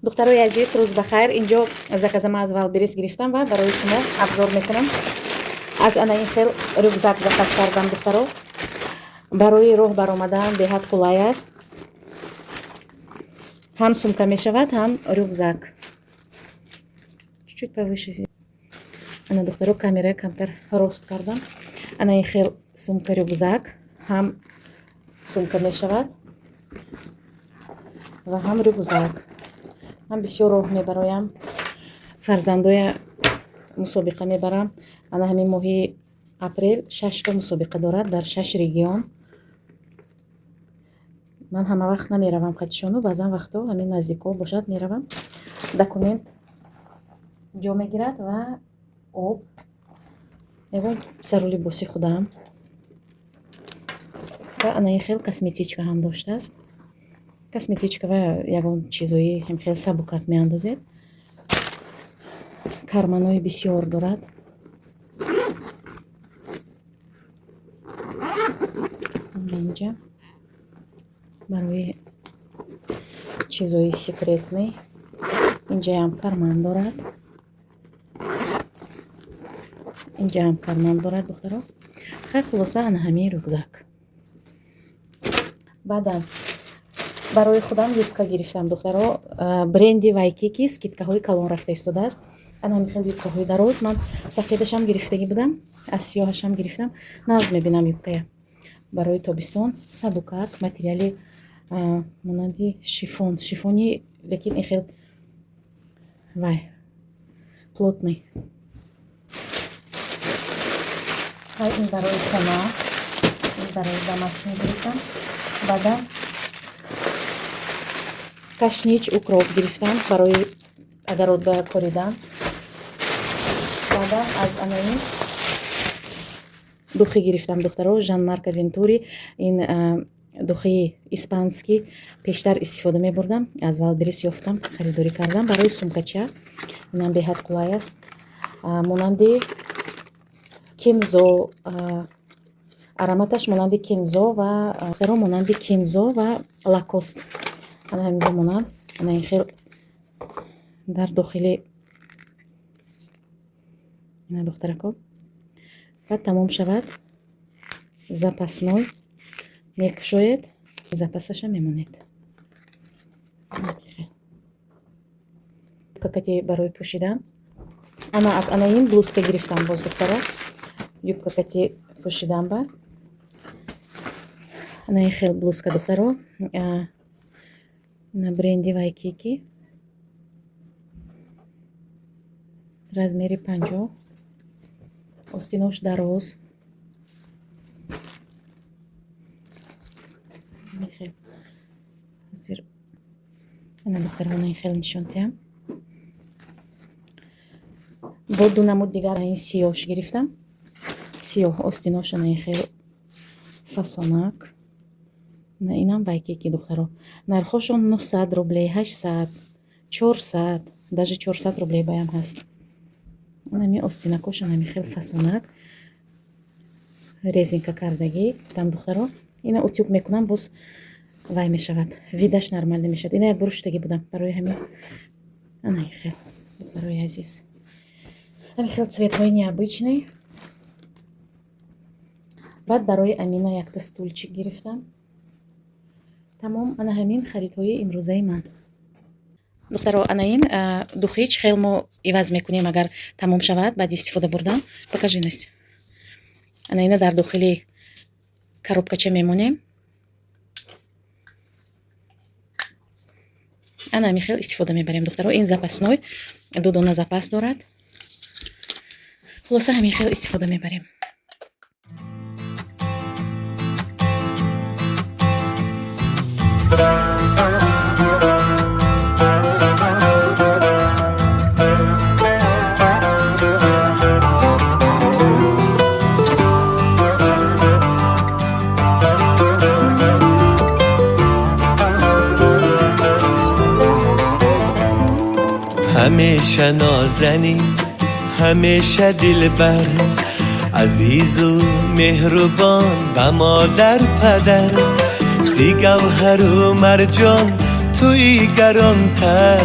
Духтарои азиз, рӯз бахайр. Инҷо заказама аз Вайлдберриз гирифтам ва барои шумо обзор мекунам. Аз ана ин хел рюкзак заказ кардам, духтаро. Барои роҳ баромадан беҳад қулай аст. Ҳам сумка мешавад, ҳам рюкзак. Чуть-чуть повыше. Ана, духтаро, камера камтар рост кардам. Ана ин хел сумка рюкзак ҳам сумка мешавад ва ҳам рюкзак. Ман бисёр роҳ мебароям, фарзандоя мусобиқа мебарам. Ана ҳамин моҳи апрел шашта мусобиқа дорад дар шаш регион. Ман ҳама вақт намеравам қатишону, баъзан вақтҳо ҳамин наздикҳо бошад, меравам. Документ ҷо мегирад ва об, ягон сару либоси худам. Ва ана ин хел косметичка ҳам доштааст. Косметичка ва ягон чизои ҳам хел сабукак меандозед. Карманои бисёр дорад. Инҷа барои чизои секретный. Инҷаям карман дорад. Инҷаам карман дорад, духтаро. Хай, хулоса, ана ҳамин рюкзак. Баъдан барои худам юбка гирифтам, духтаро. Бренди Вайкики скидкаҳои калон рафта истодааст. Ана ҳамин хел юбкаҳои дароз. Ман сафедашам гирифтагӣ будам, аз сиёҳашам гирифтам. Нағз мебинам юбкая. Барои тобистон сабукак, материали монанди шифон, шифони, лекин ин хел вай плотный. Хай, ин барои хона, ин барои домашний гирифтам. Баъдан кашнич, укроп гирифтам барои огород ба коридан. Баъдан аз анаин духи гирифтам, духтаро, Жан Марко Вентури. Ин духи испанский, пештар истифода мебурдам, аз Вайлдберриз ёфтам, харидорӣ кардам барои сумкача. Инам беҳад қулай аст, монанди Кензо, ароматаш монанди Кензо ва духтаро, монанди Кензо ва Лакост. Ана ҳаминҷо монанд, ана ин хел дар дохили ина, духтарако. Баъд тамом шавад, запасной мекушоед, запасаша мемонед. Юбкакати барои пӯшидан. Ана аз ана ин блузка гирифтам боз, духтаро, юбкакати пӯшидан ба. Ана ин хел блузка, духтаро, на бренди Вайкики, размери 50, остинош дароз. Ҳозир ана, духтаро, ана ин хел нишон диҳам. Бо ду намуд дигар ин сиёҳш гирифтам. Сиёҳ, остинош ана ин хел фасонак. На, инам Вайкики, духтаро. Нархошон 900 рублей, 800, 400, даже 400 рублей баям ҳаст. Анами остинакош анами хел фасонак, резинка кардагӣ там, духтаро. Ина утюг мекунам, боз вай мешавад, видаш нормально мешавад. Ина як бор шуштагӣ будам, барои ҳамин. Ана ин хел, духтарои азиз, ҳамин хел цветҳои необычный. Баъд барои Амина якта стульчик гирифтам. Тамом, ана ҳамин харидҳои имрӯзаи ман. Духтаро, ана ин духи чӣ хел мо иваз мекунем, агар тамом шавад баъди истифода бурдан? Покажи, Настя. Ана ина дар дохили коробкача мемонем. Ана ҳамин хел истифода мебарем, духтаро. Ин запасной, ду дона запас дорад. Хулоса, ҳамин хел истифода мебарем. ҳамеша нозанин, ҳамеша дилбар, азизу меҳрубон ба модар падар, зи гавҳару марҷон. توی گرانتر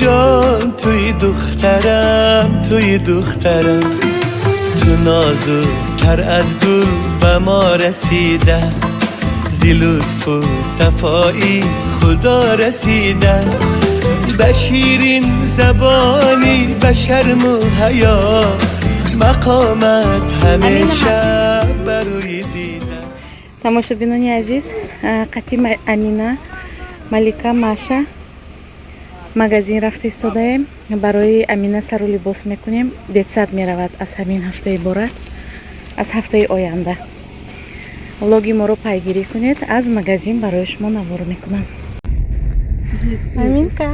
جان توی دخترم توی دخترم تو نازکتر از گل به ما رسیده ز لطف و صفایی خدا رسیده به شیرین زبانی به شرم و حیا مقامت همیشه بروی دیده. Тамошобинони азиз, қати Амина, Малика, Маша магазин рафта истодаем. Барои Амина сару либос мекунем. Детсад меравад аз ҳамин ҳафта иборат, аз ҳафтаи оянда. Влоги моро пайгирӣ кунед, аз магазин барои шумо навор мекунам. Аминка.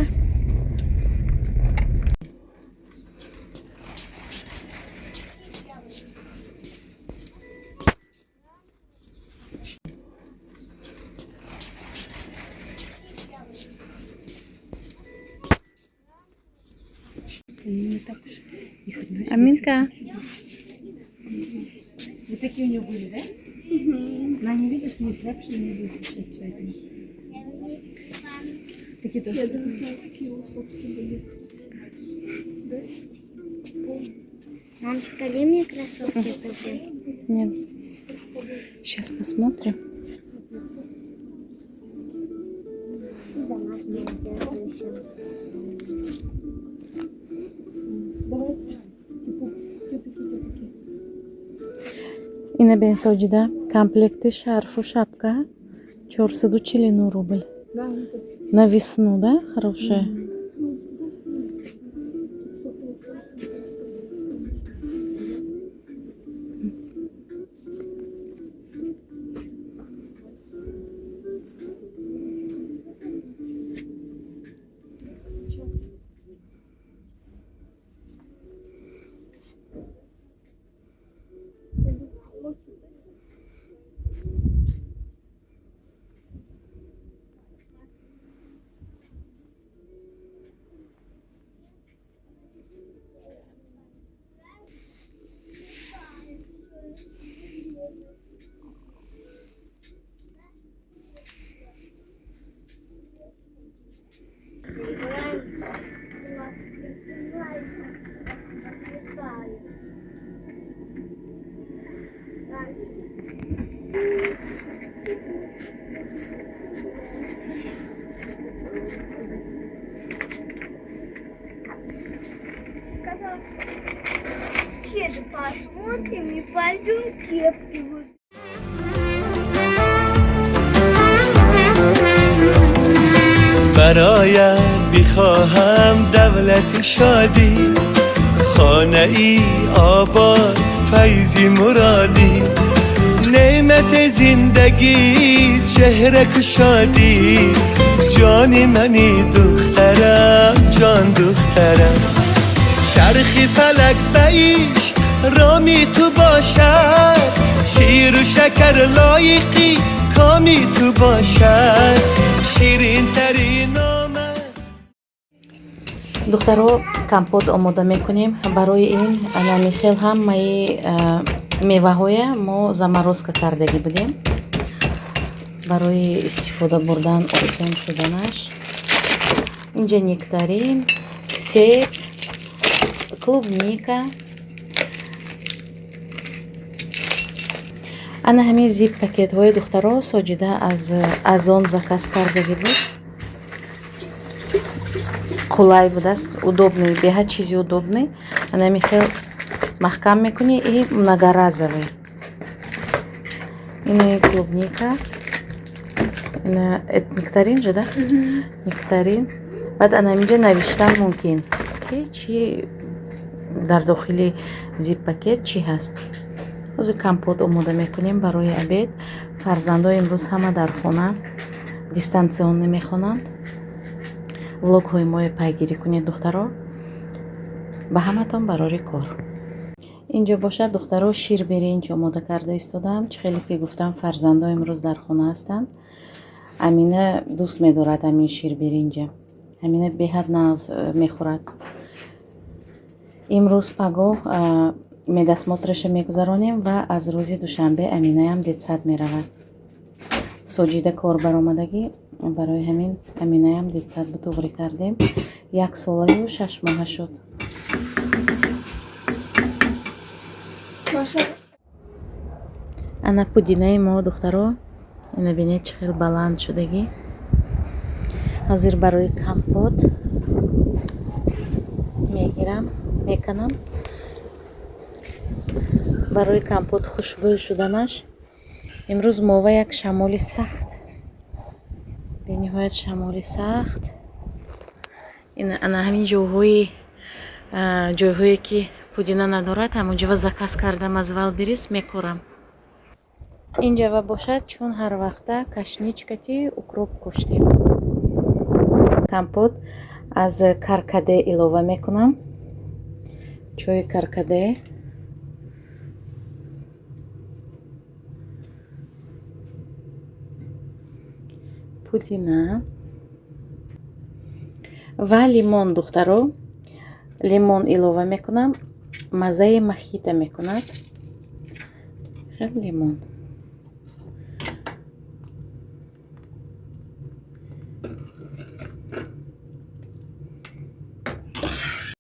Аминка. Вот такие у нее были, да? На, не видишь, не тряпишь, не будешь поэтому. Такие тоже. Я даже знаю, какие усовки были. Мам, скажи мне кроссовки купи. Нет, здесь. Сейчас посмотрим. Домашние сделаю еще. Давай, типа, тюпики, тюпики. Ина бен, Соҷида, комплекти шарфу шапка 449 рубль. Да, ну, то есть, На весну, да, хорошая? ну, подожди. Всё получается. Сказал, кеды посмотрим и пойдем кепки выберем. برایت بخواهم دولت شادی، خانه ای آباد، فیض مرادی، نعمت زندگی، چهره کشادی، جان منی دخترم، جان دخترم. چرخ فلک به عشق رامی تو باشد، شیر و شکر لایقی کامی تو باشد، شیرین ترین آمد. Духтаро, компот омода мекунем. Барои ин ана михел ҳамаи меваҳоя мо заморозка кардагӣ будем барои истифода бурдан осон шуданаш. Инҷа нектарин, себ, клубника. Ана ҳамин зип пакетҳои, духтаро, Соҷида аз Озон заказ кардагӣ буд. Қулай будааст, удобный, беҳад чизи удобный. Ана ҳамин хел маҳкам мекунӣ и многоразовый. Ина клубника, ина нектарин же, да, нектарин. Баъд ана ҳаминҷа навиштан мумкин, ки чи дар дохили зип пакет чӣ ҳаст. Ҳозир компот омода мекунем барои обед. Фарзандо имрӯз ҳама дар хона дистанционно мехонанд. Влогҳои моро пайгирӣ кунед, духтаро. Ба ҳаматон барори кор. Инҷо бошад, духтаро, ширбиринҷ омода карда истодам. Чӣ хеле ки гуфтам, фарзандо имрӯз дар хона ҳастанд. Амина дӯст медорад ҳамин ширбиринҷа. Амина беҳад нағз мехӯрад. Имрӯз пагоҳ медосмотраша мегузаронем ва аз рӯзи душанбе Аминаям детсад меравад. Соҷида кор баромадагӣ. Барои ҳамин Аминаям детсад бу туғрӣ кардем. 1 солаю 6 моҳа шуд. Маша, Ана пудинаи мо, духтаро, ина бинед, чӣ хел баланд шудагӣ. Ҳозир барои компот мегирам, меканам. Барои компот хушбӯй шуданаш. Имрӯз мова як шамоли сахт, бениҳоят шамоли сахт. Ана ҳамин ҷойҳои, ҷойҳое ки пудина надорад, ҳамонҷава заказ кардам аз Вайлдберриз, мекорам. Инҷава бошад, чун ҳар вақта кашничкати укроп коштем. Компот аз каркаде илова мекунам, чои каркаде. Пудина ва лимон, духтаро, лимон илова мекунам, маззаи мохито мекунад. Лимон.